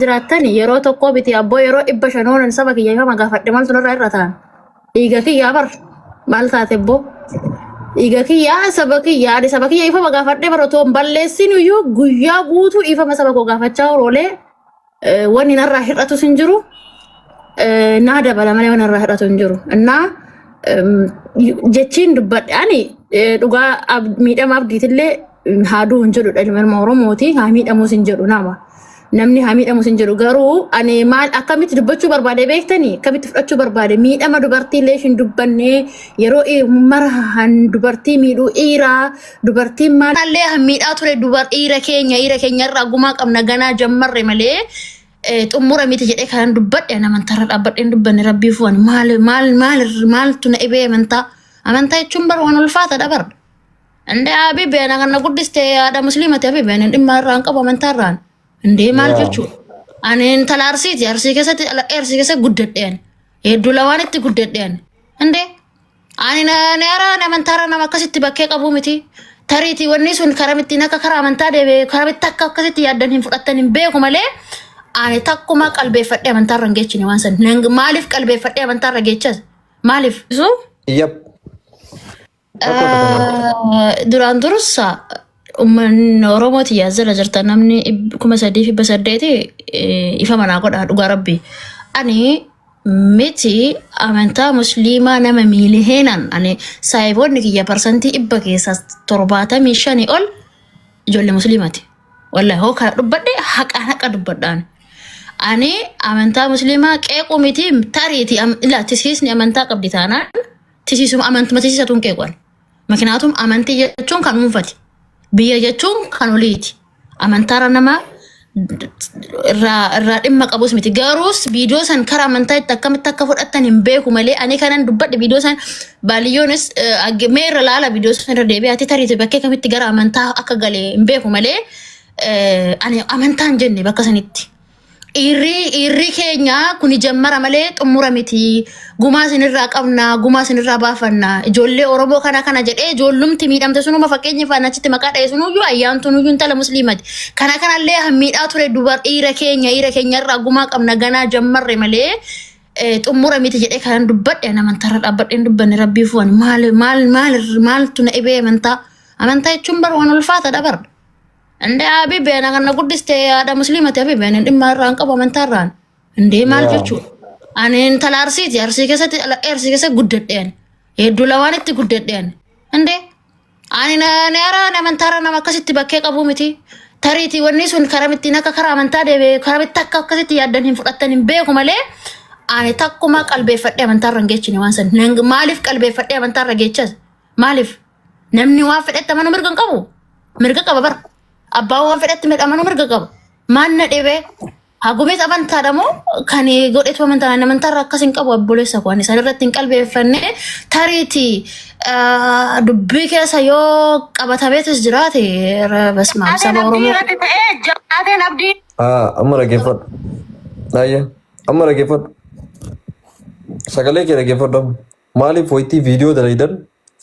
Jiraattan yeroo tokkoo miti abboo, yeroo 500 saba kiyya ifama gaafadhe maaltu narraa irra ta'an? Dhiiga kiyyaa bar maal taate abboo? Dhiiga kiyyaa, saba kiyyaa, ani saba kiyya ifama gaafadhe bara otoo hin balleessin iyyuu guyyaa guutuu ifama saba koo gaafachaa oolee wanni narraa hir'atus hin jiru. Naa dabala malee wanni narraa hir'atu hin jiru. Innaa jechiin dubbadhe ani dhugaa miidhama abdiitillee haaduu hin jedhu, ilma Oromooti haa miidhamuus hin jedhu, nama. Namni haa miidhamuus hin jedhu. Garuu ani maal akkamitti dubbachuu barbaade beektanii? Akkamitti fudhachuu barbaade? Miidhama dubartii illee hin dubbanne. Yeroo mara han dubartii miidhuu dhiiraa dubartiin maal illee han miidhaa ture dubar dhiira keenya, dhiira keenya irraa gumaa qabna, ganaa jammarre malee xumura miti jedhee kanan dubbadhe. Ani amantaarra dhaabbadhee hin dubbanne. Rabbiif waan maal maal maal maaltu na dhibee? Amantaa, amantaa jechuun bar waan ulfaataadha bar. Indee Habibi, ana kan na guddiste haadha musliimati. Habibi, ani dhimma irraa hin qabu amantaa irraan. Indee maal jechuudha? Ani intala Arsiiti. Arsii keessatti dhaladhee, Arsii keessatti guddadhe ani. Hedduu lawaan itti guddadhe ani. Indee ani na amantaarra nama akkasitti bakkee qabu miti. Tariitii wanni sun karamittiin akka karaa amantaa deebi'e, karamitti akka akkasitti yaaddan hin fudhattan hin beeku malee ani takkuma qalbeeffadhee amantaarra hin geechine waan san. Maaliif qalbeeffadhee amantaarra geechas? Maaliif? Yep. Rakkoo tokko malee. Duraan dursa uummanni Oromooti yaa jala jirta, namni 3800 ifa manaa godha. Dhugaa rabbi ani miti amantaa musliimaa nama miiliheenan. Ani saayiboonni kiyya 100% keessaa 75 ol ijoollee musliimaati. Wallahi hoo kana dubbadhe haqaan haqa dubbadhaan. Ani amantaa musliimaa qeequu miti. Tariiti ilaa tisiisni amantaa qabdi taanaan tisiisuma amantuma tisiisatu hin qeequ ani. Makinaatum amantii jechuun kan dhuunfati. Biyya jechuun kan oliiti. Amantaarra nama irraa dhimma qabus miti. Garuus viidiyoo san karaa amantaa itti akkamitti akka fudhattan hin beeku malee ani kanan dubbadhe viidiyoo san baaliyyoonis mee irra laala, viidiyoo san irra deebi'aati tariiti bakkee kamitti gara amantaa akka gale hin beeku malee ani amantaa hin jenne bakka sanitti. Dhiirri keenya kuni jammara malee xumura miti. Gumaa isinirraa qabna, gumaa isinirraa baafanna. Ijoollee Oromoo kana kana jedhee ijoollumti miidhamte sunuma fakkeenya faana achitti maqaa dha'e sunuyyuu ayyaantunuyyuu intala musliimati. Kana kanallee miidhaa ture dubar dhiira keenya, dhiira keenya irraa gumaa qabna, ganaa jammarre malee xumura miti jedhee kanan dubbadhe. Ani amantaarra dhaabbadhee hin dubbanne. Rabbiif waan maal maal maal maaltu na dhibee? Amantaa, amantaa jechuun bar waan ulfaataadha bar. Indee Habibi, ana kan na guddiste haadha musliimati. Habibi, ani dhimma irraa hin qabu amantaa irraan. Indee maal jechuudha? Ani intala Arsiiti. Arsii keessatti dhaladhee, Arsii keessatti guddadhe ani. Hedduu lawaan itti guddadhe ani. Indee ani na amantaarra nama akkasitti bakkee qabu miti. Tariitii wanni sun karamittiin akka karaa amantaa deebi'e, karamitti akka akkasitti yaaddan hin fudhattan hin beeku malee ani takkuma qalbeeffadhee amantaarra hin geechine waan san. Maaliif qalbeeffadhee amantaarra geechas? Maaliif? Namni waan fedhetti amanuu mirga hin qabu. Mirga qaba bara. Abbaan waan fedhetti amanuu mirga qaba. Maal na dhibee? Hagumees amantaadha moo kan godhetu amantaa? Amantaarra akkas hin qabu obboleessa koo. Ani isaan irratti hin qalbeeffanne. Tariitii dubbii keessa yoo qabatameetis jiraate basmaam Taateen saba abdii Oromoo. irratti ta'ee taateen abdii Ah, amma dhaggeeffadhu. Ayya, amma dhaggeeffadhu. Sagalee kee dhaggeeffadhu amma. Maaliif waytii viidiyoo dalaydan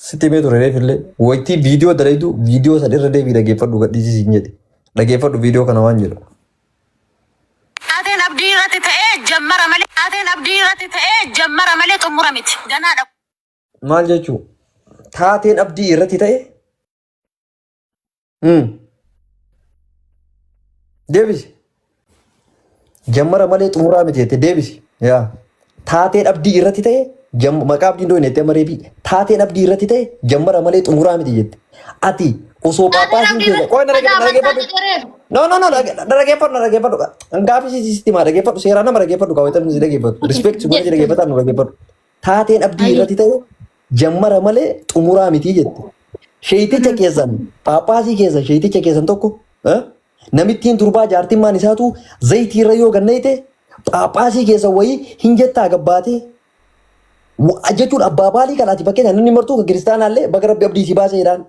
sitti himee ture reef illee, waytii viidiyoo dalaydu viidiyoo san irra deebii dhaggeeffadhu, gadhiisii siin jedhe. Dhaggeeffadhu viidiyoo kana waan jedhu. Taateen abdii irratti ta'ee jammara malee taateen abdii irratti ta'ee jammara malee xumura miti. Ganaadha. Maal jechuu? Taateen abdii irratti ta'e. Deebisi. Jammara malee xumuraa miti jette, deebisi. Yaa. Taateen abdii irratti ta'e maqaa abdiin dhoyne jettee amma reebii. Taateen abdii irratti ta'e jammara malee xumuraa miti jette. Ati osoo Taateen phaaphaasiin abdii keessa irratti qoy na maqaa dhaggeeffadhu. amantaa jedheeru. No, no, no, na dhaggeeffadhu, na dhaggeeffadhu. Gaafii si sitti maa dhaggeeffadhu, seeraan nama dhaggeeffadhu, kaawwatamni si dhaggeeffatu. Respect si godhee si dhaggeeffataan nu dhaggeeffadhu. Taateen abdii irratti ta'e jammara malee xumuraa miti jette. Sheeyticha keessan, phaaphaasii keessan, sheeyticha keessan tokko namittiin durbaa jaartimmaan isaatu zayitii irra yoo ganneeyte phaaphaasii keessan wayii hin jettaa gabbaatee jechuun abbaa baalii kanaati. Fakkeenya namni martuu kan kiristaanaallee baga rabbi abdii si baasee jedhaan.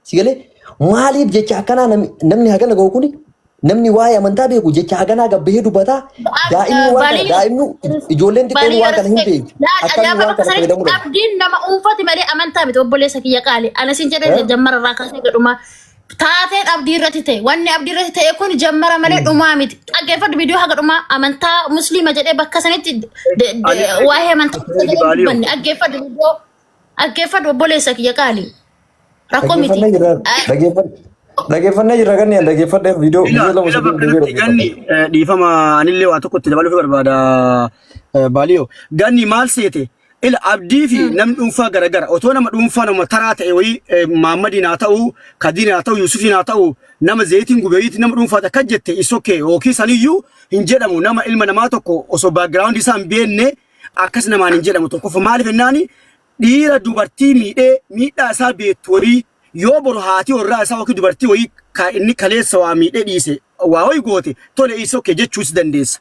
Si galee? Maaliif jecha akkanaa namni hagana gahu kuni, namni waa'ee amantaa beeku jecha haganaa gabbahee dubbataa? Daa'imni waan kana daa'imni ijoolleen xiqqoon waan kana hin beektu. Akkamiin waan kana fayyadamuu danda'u? Abdiin nama dhuunfati malee amantaa miti, obboleessa kiyya qaali. Ana sin jedhee jammara irraa kaasee gadhuma. Taateen abdii irratti ta'e, wanni abdii irratti ta'e kun jammara malee dhumaa miti. Dhaggeeffadhu viidiyoo haga dhumaa. Amantaa musliima jedhee bakka sanitti waa'ee amantaa jedhee hin dubbanne. Dhaggeeffadhu viidiyoo, dhaggeeffadhu obboleessa kiyya qaalii. Rakkoo miti. Dhaggeeffannee jirra. Dhaggeeffannee jirra ganni an dhaggeeffadhe viidiyoo Ila viidiyoo lama ila sadii bakka kanatti ganni dhaggeeffadhe. dhiifama anillee waa tokko itti dabaluuf barbaada Baaliyoo. Ganni maal seete? Ila abdii fi namni dhuunfaa garagara. Otoo nama dhuunfaa nama taraa ta'e wayii Maammadiin haa ta'u, Kadiin haa ta'u, Yuusufiin haa ta'u, nama zeetiin gube wayiitti nama dhuunfaa akka jette is okay. Yookiin saniyyuu hin jedhamu nama ilma namaa tokko osoo background isaa hin beekne akkas namaan hin jedhamu tokkoffaa. Maaliif jennaani dhiira dubartii miidhee miidhaa isaa beektu wayii yoo boru haati warraa isaa yookiin dubartii wayii ka inni kaleessa waa miidhee dhiise waa wayii goote tole is okay jechuus dandeessa.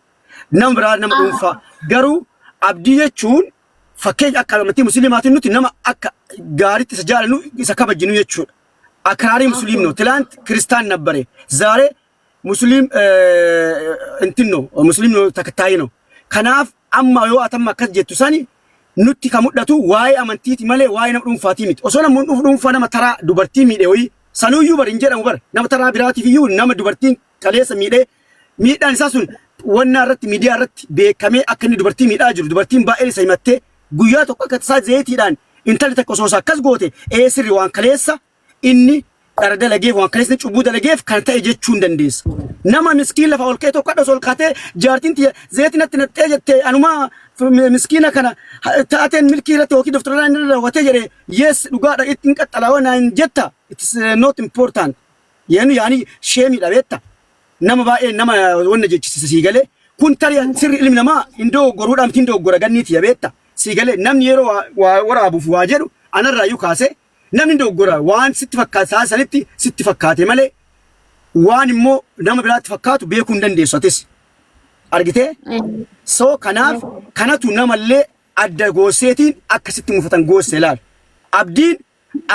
Nama biraa nama dhuunfaa garuu abdii jechuun fakkeenya akka amantii musliimaatiin nuti nama akka gaariitti isa jaalannu isa kabajinu jechuudha. Akraarii musliim ነው። ትላንት ክርስቲያን ነበረ፣ ዛሬ ሙስሊም እንትን ነው፣ ሙስሊም ነው፣ ተከታይ ነው። Kanaaf amma yoo atamma akkas jettu sani nutti ka mul'atu waa'ee amantiiti malee waa'ee nama dhuunfaatii miti. Osoo namni dhuunfaa nama taraa dubartii miidhe wayii sanuyyuu bar hin jedhamu bar nama taraa biraatiif iyyuu nama dubartiin kaleessa miidhee miidhaan isaa sun wannaa irratti miidiyaa irratti beekamee akka inni dubartii miidhaa jiru dubartiin baay'een isa himattee guyyaa tokko akka tasaa zeetiidhaan intalli takka osoo isaa akkas goote ee sirri waan kaleessa inni dhara dalageef waan kaleessa cubbuu dalageef kan ta'e jechuu hin dandeessa. Nama miskiin lafa ol ka'e tokko hadha osoo ol kaatee jaartiin tiyya zeetii natti naxxee jettee anuma miskiina kana taateen milkii irratti yookiin doftoraan inni raawwatee jedhe yes dhugaadha ittiin qaxxalaa waan hin jetta, it is not important yeenu yaani sheemiidha beetta nama baay'ee nama wanna jechisiisa sii galee kun tarii sirri ilmi namaa hin dogoggoruudhaan miti hin dogoggora ganniiti beetta sii galee namni yeroo waa waraabuuf waa jedhu anarraayyuu kaasee namni dogoggora waan sitti fakkaate sa'a sanitti sitti fakkaate malee waan immoo nama biraatti fakkaatu beekuu hin dandeessu atis argitee. So kanaaf kanatu namallee adda gooseetiin akkasitti mufatan goosse ilaal. Abdiin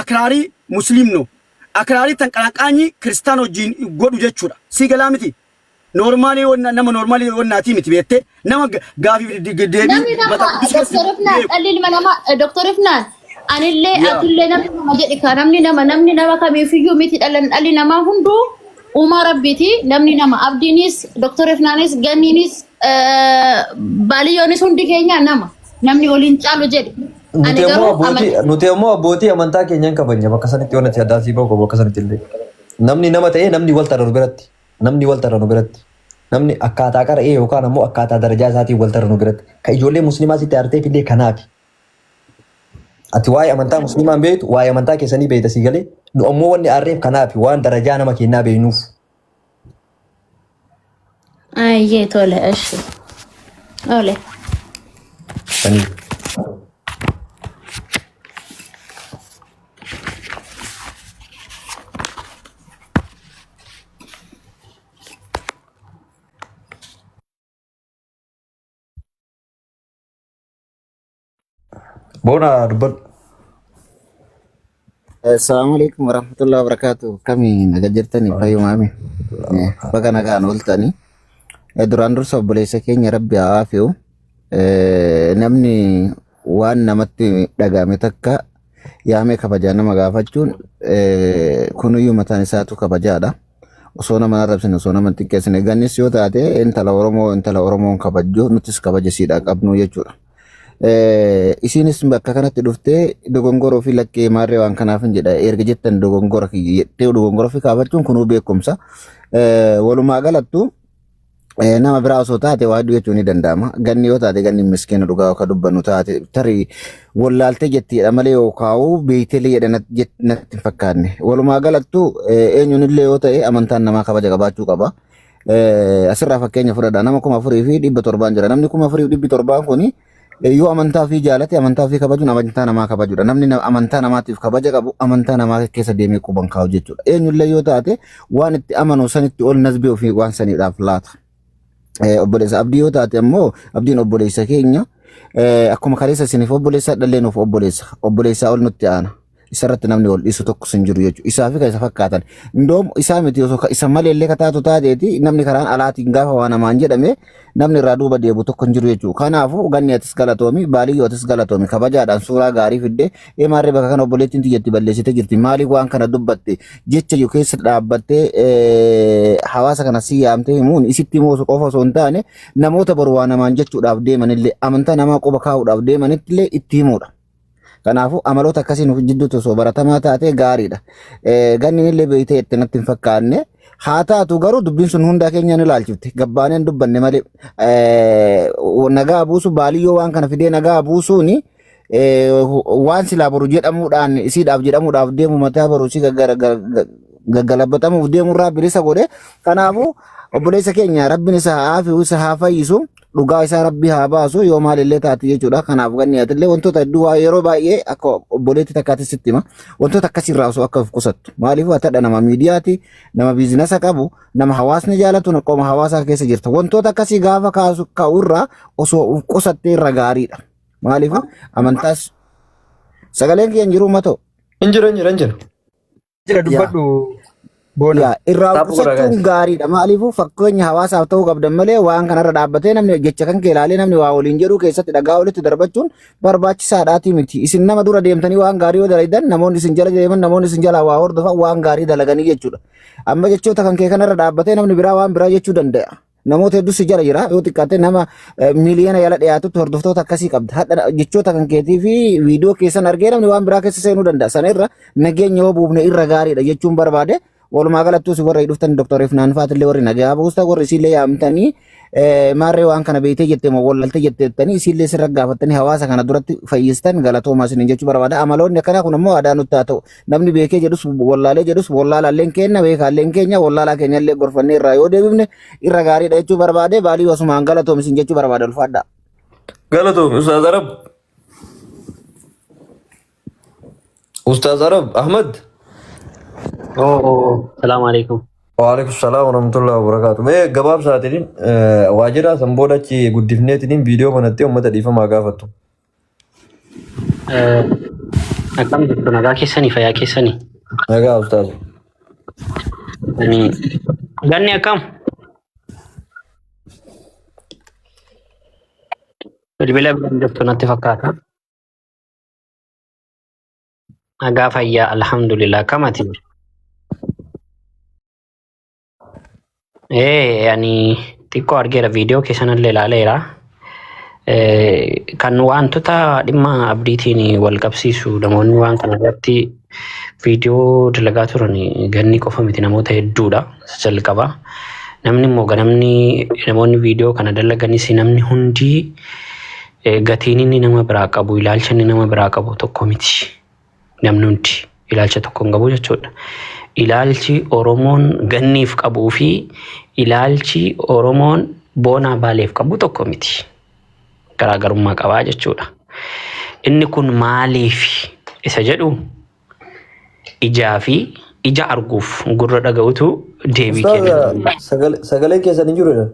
akraarii musliim no akraarii tanqalaaqaanyii kiristaan wajjin godhu jechuudha. Sii galaa miti? Normally wanna nama normally wannaatii miti beettee nama gaafii deebii Namni nama mata quddus Dr. Ifnaan beeku. dhalli ilma namaa Dr. Ifnaan anillee Yaa. atillee namni nama jedhi ka namni nama namni nama kamiifiyyuu miti dhalan dhalli namaa hunduu uumaa rabbiiti namni nama abdiinis Dr. Ifnaanis ganniinis baaliyyoonis hundi keenya nama namni waliin caalu jedhi. Ani Nuti ammoo garuu abbootii nuti ammoo abbootii amantaa keenyan kabajna bakka sanitti waan ati addaa sii bahu qabu bakka sanitti illee. Namni nama ta'ee namni wal tara nu biratti. Namni wal tara nu biratti. Namni akkaataa qara'ee yookaan ammoo akkaataa darajaa isaatiin wal tara nu biratti. Ka ijoollee musliimaa sitti aarteef illee kanaafi. Ati waa'ee amantaa musliimaa hin beektu, waa'ee amantaa keessanii beekta sii galee. Nu ammoo wanni aarreef kanaafi waan darajaa nama kennaa beeknuuf. Ayyee tole eshi. Tole. Sanii. Boona dubbadhu. Assalamu alaikum warahmatullahi wabarakatuh. Kami naga jirtani fayyumaami. Baga nagaan ooltani. Duraan dursa obboleessa keenya Rabbi haa aafi'u. Namni waan namatti dhaga'ame takka yaamee kabajaa nama gaafachuun kunuyyuu mataan isaatu kabajaadha. Osoo nama hin arrabsine osoo nama hin xiqqeessine gannis yoo taate intala Oromoo intala Oromoon kabajju nutis kabaja siidhaa qabnu jechuudha. Isiinis bakka kanatti dhuftee dogongora ofii lakkee maarree waan kanaaf hin jedha erga jettan dogongora kiyya jettee dogongora ofii kaafachuun kunuu beekumsa. Walumaa galattu nama biraa osoo taate waa hedduu jechuun ni danda'ama. Ganni yoo taate ganni miskiina dhugaa akka dubbannu taate tarii wallaaltee jettiidha malee yookaan beeytelee jedha natti hin fakkaanne. Walumaa galattu eenyuun illee yoo ta'e amantaan namaa kabaja qabaachuu qaba. Asirraa fakkeenya fudhadha. Nama 4700n jira. Namni 4700n kuni yoo amantaa ofii jaalate amantaa ofii kabajuun amantaa namaa kabajuudha. Namni amantaa namaatiif kabaja qabu amantaa namaa keessa deemee quban kaa'u jechuudha. Eenyullee yoo taate waan itti amanu sanitti ol nasbee ofii waan saniidhaaf laata. Obboleessa Abdii yoo taate ammoo Abdiin obboleessa keenya akkuma kaleessa isiniif obboleessa dhallee nuuf obboleessa. Obboleessaa ol nutti aana. Isarratti namni wal dhiisu tokkos hin jiru jechuudha. Isaa fi kan isa fakkaatan. Indoom isaa miti osoo isa malee illee kataatu taateeti namni karaan alaatiin gaafa waa namaan jedhame namni irraa duuba deebu tokko hin jiru jechuudha. Kanaafuu ganni atis galatoomi baaliyyoo atis galatoomi kabajaadhaan suuraa gaarii fidde eemaarree bakka kana obboleettiin tiyyatti balleessitee jirti maaliif waan kana dubbatte jecha jiru keessa dhaabbattee hawaasa kana si yaamtee himuun isitti himuu osoo qofa osoo hin taane namoota boru waa namaan jechuudhaaf deemanillee amantaa namaa quba kaa'uudhaaf deemanittillee itti himuudha. Kanaafuu amaloota akkasii nuuf jidduutti osoo baratamaa taatee gaariidha. Ganni illee beektee itti natti hin fakkaanne. Haa taatu garuu dubbiin sun hundaa keenya ni ilaalchifte. Gabbaanee hin dubbanne malee. Nagaa buusu baaliyyoo waan kana fidee nagaa buusuuni waan silaa boru jedhamuudhaan isiidhaaf jedhamuudhaaf deemu mataa boru isii gaggalabbatamuuf deemurraa bilisa godhe. Kanaafuu obboleessa keenya rabbiin isa haa afiyu isa haa fayyisu. Dhugaa isaa rabbi haa baasu yoo maalillee taate jechuudha. Kanaaf ganni atillee wantoota hedduu waa yeroo baay'ee akka obboleetti takkaatti sitti hima. Wantoota akkasirraa osoo akka of qusattu. Maaliif atadha nama miidiyaati, nama biizinasa qabu, nama hawaasni jaalatu, qoma hawaasaa keessa jirta. Wantoota akkasii gaafa kaasu ka'urraa osoo of qusattee irra gaariidha. Maaliif amantaas sagaleen kiyya hin jiru matoo. Hin jiru hin jiru hin jiru. Jira Yaa. dubbadhu boona. Yaa irraa of Taphuu godha qusachuun guys. gaariidha. Maaliifuu fakkeenya hawaasaaf ta'uu qabdan malee waan kanarra dhaabbatee namni jecha kan kee ilaalee namni waa waliin jedhuu keessatti dhagaa walitti darbachuun barbaachisaadhaatii miti. Isin nama dura deemtanii waan gaarii yoo dalagdan namoonni isin jala deeman namoonni isin jalaa waa hordofan waan gaarii dalaganii jechuudha. Amma jechoota kan kee kanarra dhaabbatee namni biraa waan biraa jechuu danda'a. Namoota hedduu si jala jira. Yoo xiqqaate nama miiliyoona yala dhiyaatutti hordoftoota akkasii qabda. Hadha jechoota kan keetii fi viidiyoo keessan argee namni waan biraa keessa seenuu danda'a. Sana irra nageenya yoo buufne irra gaariidha jechuun barbaade. Walumaa galattuu si warra dhuftan Dr. Ifnaan Faatillee warri nagaa buusta warri isiillee yaamtanii maarree waan kana beektee jettee moo wallaltee jettee jettanii isiillee sirra gaafattanii hawaasa kana duratti fayyistan galatoomaa isiniin jechuu barbaada. Amaloonni akkanaa kun ammoo aadaa nutti haa ta'u. Namni beekee jedhus wallaalee jedhus wallaalaalleen keenya beekaalleen keenya wallaalaa keenyallee gorfannee irraa yoo deebifne irra gaariidha jechuu barbaade baalii asumaan galatoomi isin jechuu barbaade ulfaadha. Galatoomi Ustaaz Arab. Ustaaz Arab Ahmad. Oh, salaamu alaikum. Waalaikum salaam warahmatullahi wabarakatuh. Mee gabaabsaatiin waajjira san booda achi guddifneetiin viidiyoo banattee uummata dhiifamaa gaafattu. Akkam jirtu nagaa keessanii fayyaa keessanii? Nagaa ustaaz. Ani ganni akkam? Bilbila bira hin jirtu natti fakkaata. Nagaa fayyaa alhamdulillah akkam ati? Ee ani xiqqoo argeera viidiyoo keessanillee ilaaleera. Kan wantoota dhimma abdiitiin wal qabsiisu namoonni waan kana irratti viidiyoo dalagaa turan ganni qofa miti namoota hedduudha jalqaba. Namni immoo ganamni namoonni viidiyoo kana dalaganis namni hundi gatiin inni nama biraa qabu ilaalcha inni nama biraa qabu tokko miti. Namni hundi ilaalcha tokko hin qabu jechuudha. Ilaalchi Oromoon ganniif qabuu fi ilaalchi Oromoon boonaa baaleef qabu tokko miti. Garaagarummaa qabaa jechuudha. Inni kun maaliif isa jedhu ijaa fi ija arguuf gurra dhaga'utu deebii Ustaaza kenna. sagaleen keessan hin jiru jedhan.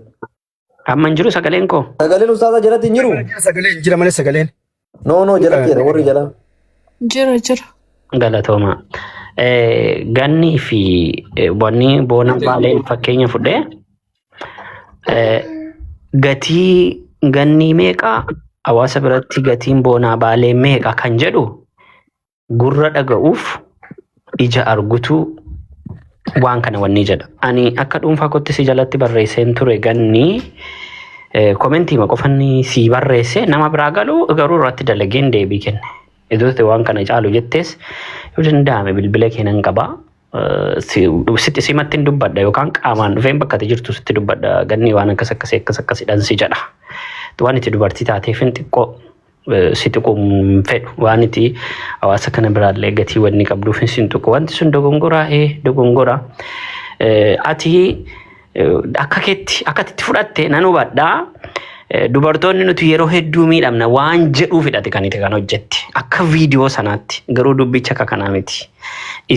Amma hin jiru sagaleen koo. Sagaleen ustaaza jalatti hin jiru. Sagaleen jira malee sagaleen. No no jalatti jedha warri jalaa. Jira jira. Galatooma. Ganni fi wanni boona baaleen fakkeenya fudhee gatii gannii meeqa hawaasa biratti gatiin boonaa baalee meeqa kan jedhu gurra dhaga'uuf ija argutu waan kana wanni jedha. Ani akka dhuunfaa kootti si jalatti barreesseen ture ganni komentii qofanni si barreesse nama biraa galu garuu irratti dalageen deebii kenne. Iddoo ta'e waan kana caalu jettees yoo danda'ame bilbila kee nan qaba. Sitti simatti hin dubbadha yookaan qaamaan dhufeen bakka ati jirtu sitti dubbadha ganni waan akkas akkasii akkas akkasiidhaan si jedha. Waan itti dubartii taateef hin xiqqoo si tuquu hin fedhu waan itti hawaasa kana biraallee gatii wanni qabduuf hin tuqu wanti sun dogongoraa ee dogongoraa ati akka keetti akka itti fudhatte nan hubadhaa dubartoonni nuti yeroo hedduu miidhamna waan jedhuu fidhate kan itti kan hojjette akka viidiyoo sanaatti garuu dubbicha akka kanaa miti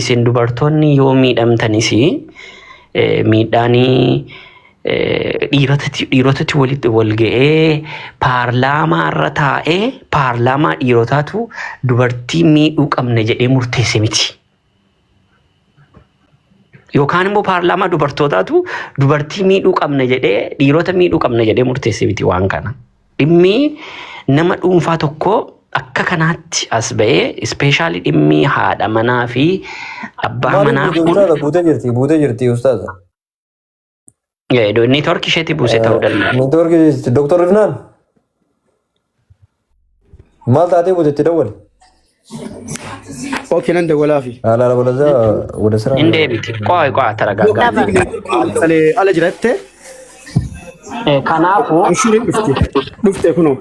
isin dubartoonni yoo miidhamtanis miidhaanii Dhiirotatti walitti wal ga'ee paarlaamaa irra taa'ee paarlaamaa dhiirotaatu dubartii miidhuu qabna jedhee murteesse miti. Yookaan immoo paarlaamaa dubartootaatu dubartii miidhuu qabna jedhee, dhiirota miidhuu qabna jedhee murteesse miti waan kana. Dhimmi nama dhuunfaa tokko akka kanaatti as ba'ee, especially dhimmi haadha manaa fi abbaa Maaliif manaa buute kun ustaaza? Buutee jirti, buutee jirti ustaaza. Network isheetti buuse ta'uu danda'a. Network Doktor Rifnaan. Maal taatee buute? Itti dawwale. Okay, nan dawwalaafi. Alaala walazaa ወደ ስራ Hin deebiti. ቆይ ቆይ ተረጋጋ. Ala jiratte. Kanaafuu Amshuuriin dhufte. Dhufte kunoo.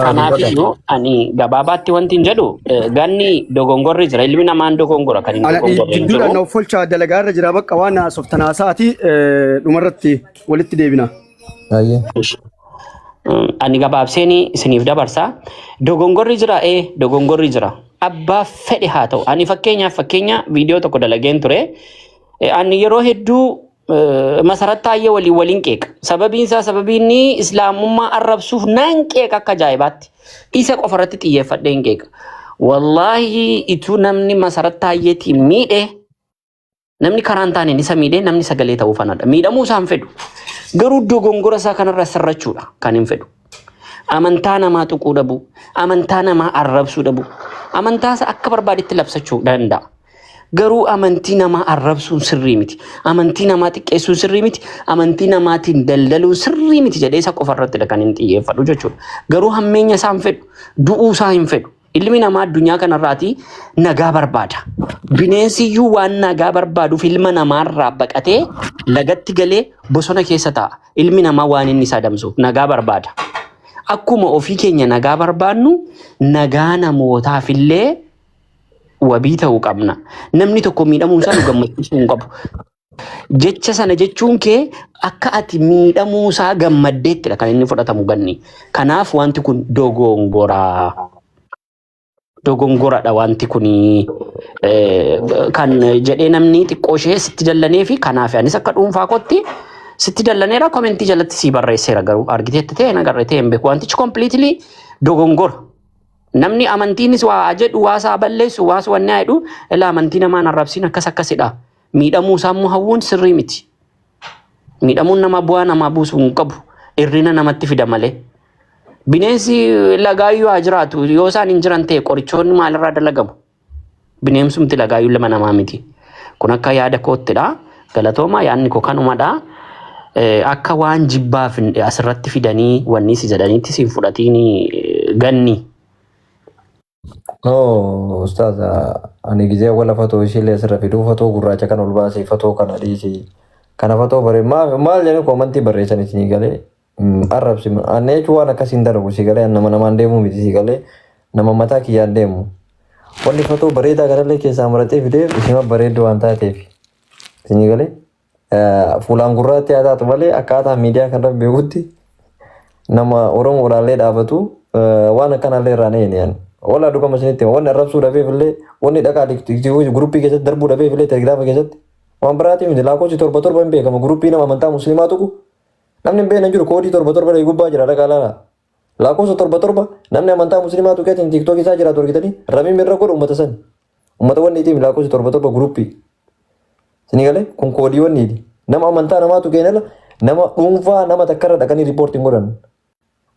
Kanaafiyyuu ani gabaabaatti wanti hin jedhu, ganni dogongorri jira. Ilmi namaan dogongora, kan hin Ana dogongorre hin jidduudhaan jiru. na folchaa, dalagaa irra jira, bakka waan haasoftan haasaati, dhumarratti walitti deebina. Ayyee. Ani gabaabseen isiniif dabarsa. Dogongorri jira, dogongorri jira. Abbaa fedhe haa ta'u. Ani fakkeenyaaf fakkeenya viidiyoo tokko dalageen ture. Ani yeroo hedduu Masarat Taayyee waliin waliin qeeqa. Sababiin isaa sababiin inni islaamummaa arrabsuuf nan qeeqa akka ajaa'ibaatti. Isa qofa irratti xiyyeeffadhee hin qeeqa. Wallaahi, ituu namni Masarat Taayyeetiin miidhe, namni karaa hin taaneen isa miidhee, namni sagalee ta'uu fanadha. Miidhamuu isaa hin fedhu. Garuu dogongora isaa kanarra sirrachuudha kan hin fedhu. Amantaa namaa tuquu dhabu, amantaa namaa arrabsuu dhabu, amantaa isaa akka barbaadetti labsachuu danda'a. Garuu amantii namaa arrabsuun sirrii miti. Amantii namaa xiqqeessuun sirrii miti. Amantii namaatiin daldaluun sirrii miti jedhee isa qofa irrattidha kan hin xiyyeeffadhu jechuudha. Garuu hammeenya isaa hin fedhu. Du'uu isaa hin fedhu. Ilmi namaa addunyaa kanarraati nagaa barbaada. Bineensi iyyuu waan nagaa barbaaduuf ilma namaarraa baqatee lagatti galee bosona keessa taa'a. Ilmi namaa waan inni isa adamsuuf nagaa barbaada. Akkuma ofii keenya nagaa barbaadnu, nagaa namootaafillee wabii ta'uu qabna. Namni tokko miidhamuun isaa nu gammachiisuu hin qabu. Jecha sana jechuun kee akka ati miidhamuu isaa gammaddeettidha kan inni fudhatamu, ganni. Kanaaf wanti kun dogongoraa. Dogongoradha wanti kun kan jedhee namni xiqqoo ishee sitti dallanee fi kanaaf anis akka dhuunfaa kootti sitti dallaneera, comment jalatti sii barreesseera, garuu argiteetti ta'e nagarree ta'e hin beeku. Wantichi completely dogongora. Namni amantiinis waa jedhu, waa isaa balleessu, waas wanni haa jedhu, ilaa amantii namaan arrabsiin akkas akkasidha. Miidhamuu isaa immoo hawwuun sirrii miti. Miidhamuun nama bu'aa namaa buusuu hin qabu. Hirrina namatti fida malee. Bineensi lagaayyuu haa jiraatu, yoo isaan hin jiran ta'e qorichoonni maalirraa dalagamu? Bineensumti lagaayyuu lama namaa miti. Kun akka yaada koottidha. Galatooma, yaadni koo kanumadha. Akka waan jibbaaf asirratti fidanii wanni si jedhaniitti si hin fudhatiin, ganni. No, ustaaza, ani gizee awwala fatoo ishiillee asirra fiduu, fatoo gurraacha kan ol baasee, fatoo kana dhiisii kana fatoo bare maal maal jedhanii comment barreessan isinii galee arrabsi. Ani jechuun waan akkasii hin dalagu, si galee, nama namaan deemuu miti, si galee, nama mataa kiyyaan deemu. Wanni fatoo bareedaa kanallee keessaa maratee fidee isima bareedduu waan taateef, isinii galee, fuulaan gurraatti haa taatu malee akkaataa miidiyaa kanarra beekutti nama Oromoodhaallee dhaabatu waan akkanaallee irraa hin yani. Wala dhugama isinitti hima. Wanni arrabsuu dhabeef illee, wanni dhaqaa group keessatti darbuu dhabeef illee, telegiraama keessatti waan biraatii miti. Lakkoofsi 77 hin beekama. Group nama amantaa musliimaa tuqu namni hin beekne jiru, code 77 gubbaa jira, dhaqaa laala. Lakkoofsa 77 namni amantaa musliimaa tuqeetiin TikTok isaa jiraatu argitanii ramiin irra godhu uummata sani. Uummata wanni itiin lakkoofsi 77 group. Isinii galee, kun code wanniiti. Nama amantaa namaa tuqeen ala nama dhuunfaa nama takkarra dhaqanii report hin godhan.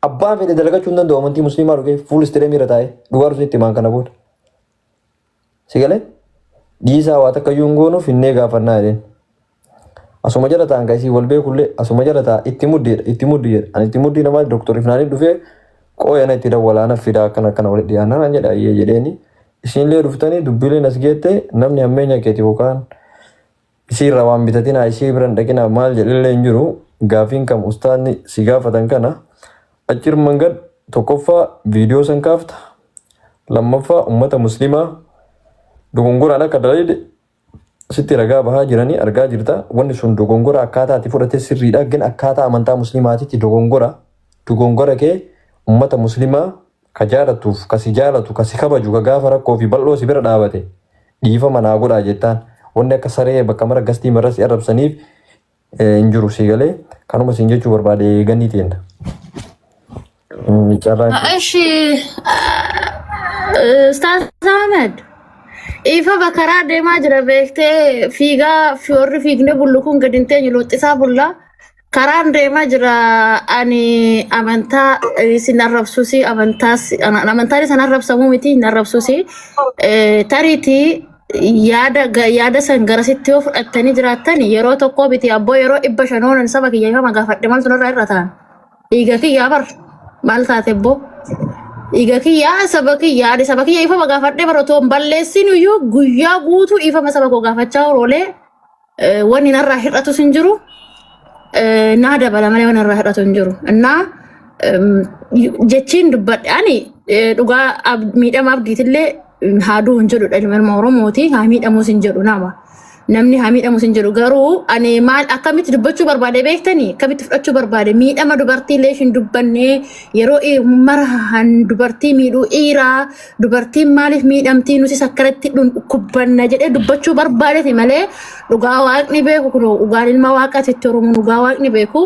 Abbaan fedhe dalagachuu hin danda'u, amantii musliimaa dhugee full stream irra taa'ee dhugaa isinitti himaan kana booda. Si galee, dhiisaa, waa takka iyyuu hin goonu, finnee gaafannaa jedheen. Asuma jala ta'an kan isii wal beekullee asuma jala ta'a, itti muddiidha, itti muddi jedha. Ani itti muddii namaa Doktor Ifnaanii dhufee qooyana itti dawwalaana fidaa, akkana akkana walitti dhiyaannaa naan jedha, ayyee jedheeni. Isinillee dhuftanii dubbileen as geette, namni hammeenya keeti yookaan isii irraa waan bitatinaa, isii bira hin dhaqinaa maal jedhellee hin jiru. Gaafiin kam ustaanni si gaafatan kana achir mangad, tokkoffaa viidiyoo san kaafta, lammaffaa ummata muslimaa dogongoraan akka dalayde sitti ragaa bahaa jiranii argaa jirta. Wanni sun dogongora, akkaataa ati fudhate sirriidha, gin akkaataa amantaa muslimaatitti dogongora. Dogongora kee ummata muslimaa ka jaalatuuf, ka si jaalatu, ka si kabaju, ka gaafa rakkoo fi bal'oo si bira dhaabate, dhiifama naa godhaa jettaan. Wanni akka saree bakka mara gastii mara si arrabsaniif hin jiru si galee kanuma siin jechuu barbaade gannii teenna. Carraan Eshi Ustaaz Ahmed ifa bakaraa deemaa jira beektee fiigaa warri fiignee bullu kun gadi hin teenyu looxisaa bulla. Karaan deemaa jira ani amantaa isin arrabsuusi amantaas amantaan isin arrabsamuu miti hin arrabsuusi tariitii yaada yaada san garasitti yoo fudhattanii jiraattan yeroo tokko miti abboo yeroo 500 saba kiyya ifama gaafadhe maaltu narraa irra ta'an dhiiga kiyyaa bar maal taate abboo dhiiga kiyyaa saba kiyyaa ani saba kiyya ifama gaafadhe bara otoo hin balleessin iyyuu guyyaa guutuu ifama saba koo gaafachaa oolee wanni narraa hir'atus hin jiru naa dabala malee wanni narraa hir'atu hin jiru. Innaa jechiin dubbadhe ani dhugaa miidhama abdiitillee haaduu hin jedhu ilma ilma Oromooti haa miidhamuus hin jedhu nama. Namni haa miidhamuus hin jedhu garuu ani maal akkamitti dubbachuu barbaade beektanii akkamitti fudhachuu barbaade miidhama dubartiillee hin dubbanne yeroo mara dubartii miidhuu dhiiraa dubartiin maaliif miidhamtii nutis akkanatti dhukkubbanna jedhee dubbachuu barbaadete malee dhugaa waaqni beeku kun dhugaan ilma waaqaatitti Oromoon dhugaa waaqni beeku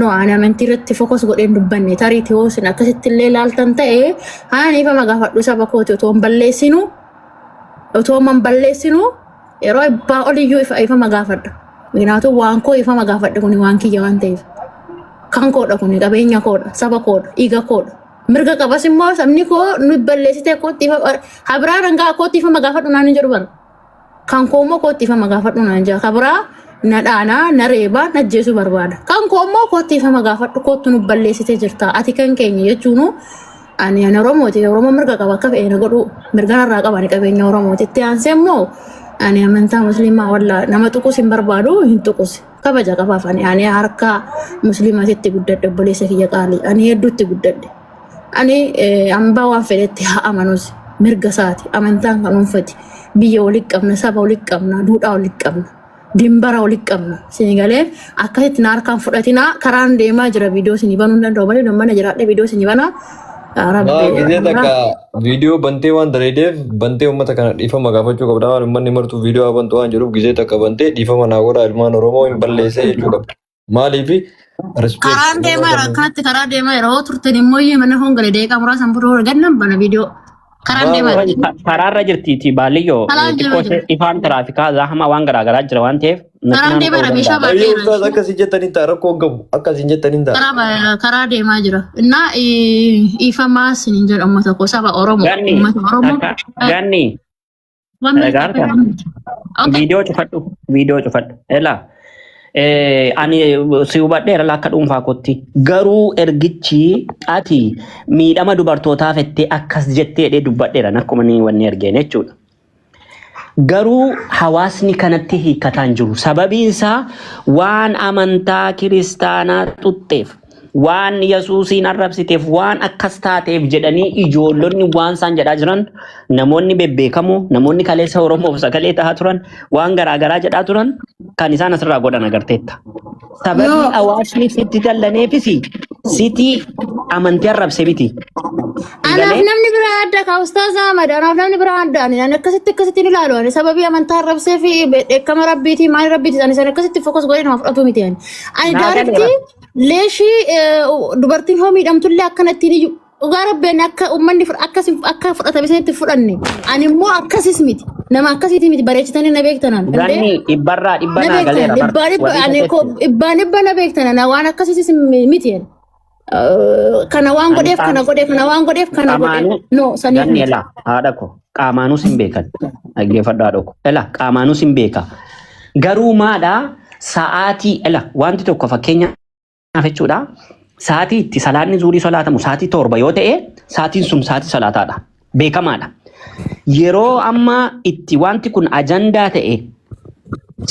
no ani amantii irratti focus godheen dubbanne tariitii hoo isin akkasitti illee ilaaltan ta'e haan ifama gaafadhu saba kooti otoo hin balleessinu otoo hin balleessinu yeroo ibbaa oliyyuu ifa ifama gaafadha. Kanaafuu waan koo ifama gaafadha kun waan kiyya waan ta'eef. Kan koodha kun qabeenya koodha saba koodha dhiiga koodha. Mirga qabas immoo sabni koo nu balleessitee kootti ifa habiraa dhangaa kootti ifama gaafadhu naan hin jedhu bara. Kan koo immoo kootti ifama gaafadhu naan jedha. Kabiraa na dhaanaa na reebaa na ajjeesuu barbaada. Kan koo immoo kootti ifama gaafadhu kootti nu balleessitee jirta. Ati kan keenya jechuunu ani ani Oromooti. Oromoo mirga qaba akka fe'e na godhu mirga narraa qaba ani qabeenya Oromooti. Itti aansee immoo ani amantaa musliimaa wallaa nama tuqus hin barbaadu hin tuqus. Kabaja qabaaf ani ani harka musliimaatitti guddadhe obboleessa kiyya qaalii ani hedduutti guddadhe. Ani hambaa waan fedhetti haa amanus mirga isaati amantaan kan dhuunfati biyya walitti qabna saba walitti qabna duudhaa walitti qabna dimbara walitti qabna isin galee akkasitti na harkaan fudhatinaa karaan deemaa jira viidiyoo isin banuu hin danda'u malee mana jiraadhe viidiyoo isin banaa. Maa gisee takka viidiyoo bantee waan daladeef bantee uummata kana dhiifama gaafachuu qabda waan uummanni martuu viidiyoo haa bantu waan jedhuuf gisee takka bantee dhiifama naa godhaa ilmaan Oromoo hin balleessee jechuu qabda. Maaliif respect Karaan nama deemaa jira kana akkanatti karaa deemaa jira hoo turtan immoo iyyuu mana hongale daqiiqaa muraasan booda gannan bana viidiyoo karaan deemaa jira. Karaarra jirtiiti baaliyyoo Karaan deemaa xiqqoo jira. ishee ifaan tiraafikaa zaahamaa waan garaagaraa jira waan ta'eef Karaan makinaan deemaa ta'uu jira meeshaa danda'a. Ayyee baadheera. ustaaz akkasii jettaniin ta'a rakkoo hin qabu akkasiin jettaniin ta'a. Karaa deemaa jira. Innaa ifamaa isiniin jedha uummata koo saba Oromoo. Ganni Uummata Oromoo. takka ganni One minute. gaarta Okay. viidiyoo cufadhu viidiyoo cufadhu elaa ani si hubadheera akka dhuunfaa kootti garuu ergichi ati miidhama dubartootaa fettee akkas jettee jedhee dubbadheera akkuma ni wanni ergeen jechuudha. Garuu hawaasni kanatti hiikkataa hin jiru. Sababiin isaa waan amantaa kiristaanaa xuxxeef, waan Yesuusiin arrabsiteef, waan akkas taateef jedhanii ijoollonni waan isaan jedhaa jiran namoonni bebbeekamoo, namoonni kaleessa Oromoof sagalee ta'aa turan, waan garaagaraa jedhaa turan kan isaan asirraa godhan agarteetta. Sababii Yoo hawaasni sitti dallaneefis sitti amantii arrabse miti. Anaaf Galee namni biraa adda ka Ustaaz Ahmad anaaf namni biraa adda ani ani akkasitti akkasitti hin ilaalu ani sababii amantaa arrabsee fi dheekkama rabbiitii maal rabbiitii ani san akkasitti focus godhee nama fudhatu miti ani. Ani naa direct galeera. leeshii dubartiin hoo miidhamtullee akkanattiin iyyuu dhugaa rabbi ani akka uummanni akka fudhatame sanitti fudhanne ani immoo akkasis miti nama akkasiiti miti bareechitanii na beektanan indee Ganni dhibbarraa dhibba na naa beektanan galeera bar dhibbaa dhibba walii ani gateetti. dhibbaan dhibba na beektanan waan akkasiitis miti ani. Kana waan Ani godheef qaam kana godhe kana waan godheef kana godhe qaamaanuu no saniif ganni miti. elaa haadha ko qaamaanuu sin beekan dhaggeeffadhu haadha ko elaa qaamaanuu sin beeka garuu maadhaa sa'aatii ela wanti tokko fakkeenyaaf jechuudha sa'aatii itti salaanni zuurii solaatamu sa'aatii 7 yoo ta'e sa'aatiin sun sa'aatii salaataadha beekamaadha yeroo amma itti wanti kun ajandaa ta'e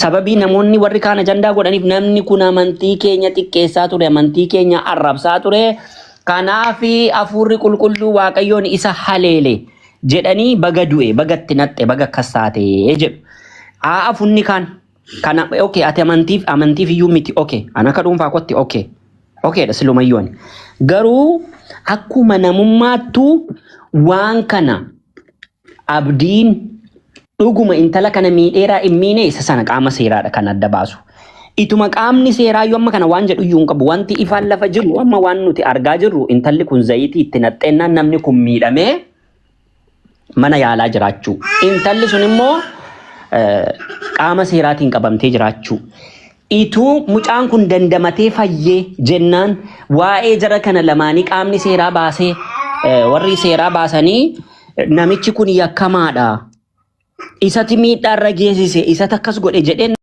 sababii namoonni warri kaan ajandaa godhaniif namni kun amantii keenya xiqqeessaa ture amantii keenya arrabsaa ture kanaaf hafuurri qulqulluu waaqayyoon isa haleele jedhanii baga du'e baga itti naxxe baga akkas taate jedhu. Haa afunni kaan kana okay ati amantiif amantiif iyyuu miti okay an akka dhuunfaa kootti okay okay dha silumayyuu ani garuu akkuma namummaattuu waan kana abdiin Dhuguma intala kana miidheeraa hin miine isa sana qaama seeraadha kan adda baasu. Ituma qaamni seeraa iyyuu amma kana waan jedhu iyyuu hin qabu. Wanti ifaan lafa jiru amma waan nuti argaa jirru intalli kun zayitii itti naxxeennaan namni kun miidhamee mana yaalaa jiraachuu. Intalli sun immoo qaama seeraatiin qabamtee jiraachuu. Ituu mucaan kun dandamatee fayyee jennaan waa'ee jara kana lamaanii qaamni seeraa baasee warri seeraa baasanii namichi kun yakkamaadha. Isati miidhaa irra geessise isati akkas godhe jedhee.